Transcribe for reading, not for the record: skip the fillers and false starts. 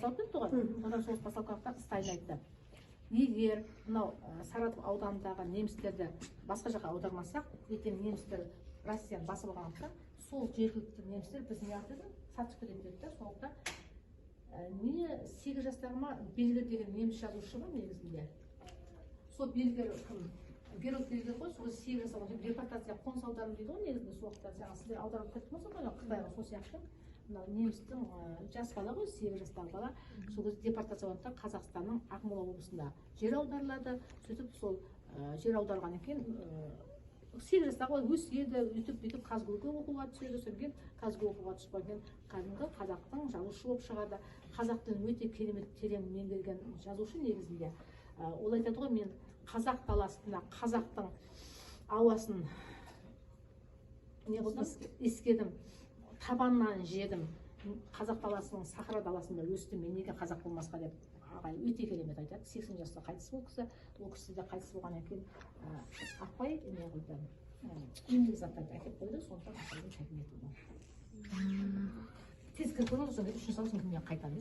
басталып кетті ғой. Ұлы Отан соғысы басталып кетті. Сталин айтты: егер мынау Саратов ауданындағы немістерді басқа жаққа аудармасақ, ертең немістер Россияны басып алғандықтан, сол жергілікті немістер бізді не қылады, сатып кетеді деді да. Сондықтан не 8 жастағы ма, Бельгер деген неміс жазушы ғой негізінде. Сол Бельгер кім, Герольд Бельгер ғой. Сол 8 жастағы депортация, қоныс аударым дейді ғой негізінде. Сол уақытта жаңағы сіздер аударып кеттіңіз ғой Қытайға. Сол сияқты мынау немістің жас бала ғой, 8 жастағы бала. Сол кезде депортация болғандықтан, Қазақстанның Ақмола облысында жер аударылады. Сөйтіп сол жер аударылғаннан кейін 8 жастағы бала өседі, өйтіп бүйтіп КазГУ ге оқуға түседі. Содан кейін КазГУ оқуға түсіп кейін кәдімгі қазақтың жазушы болып шығады. Қазақ тілін өте керемет терең меңгерген жазушы негізінде. Ол айтады ғой: мен қазақ даласында қазақтың ауасын не қылдым, иіскедім, табанынан жедім, қазақ даласының сахара даласында өстім, мен неге қазақ болмасқа деп. Ағай өте керемет айтады. 80 жаста қайтыс ол кісі. Ол кісі де қайтыс болғаннан кейін апай не қылды, емдік заттарды әкеліп қойды. Сондықтан апайдың кабинеті ол. Тез кіріп көріңіз, сонда үшінші сағат, содан кейін мен қайтамын.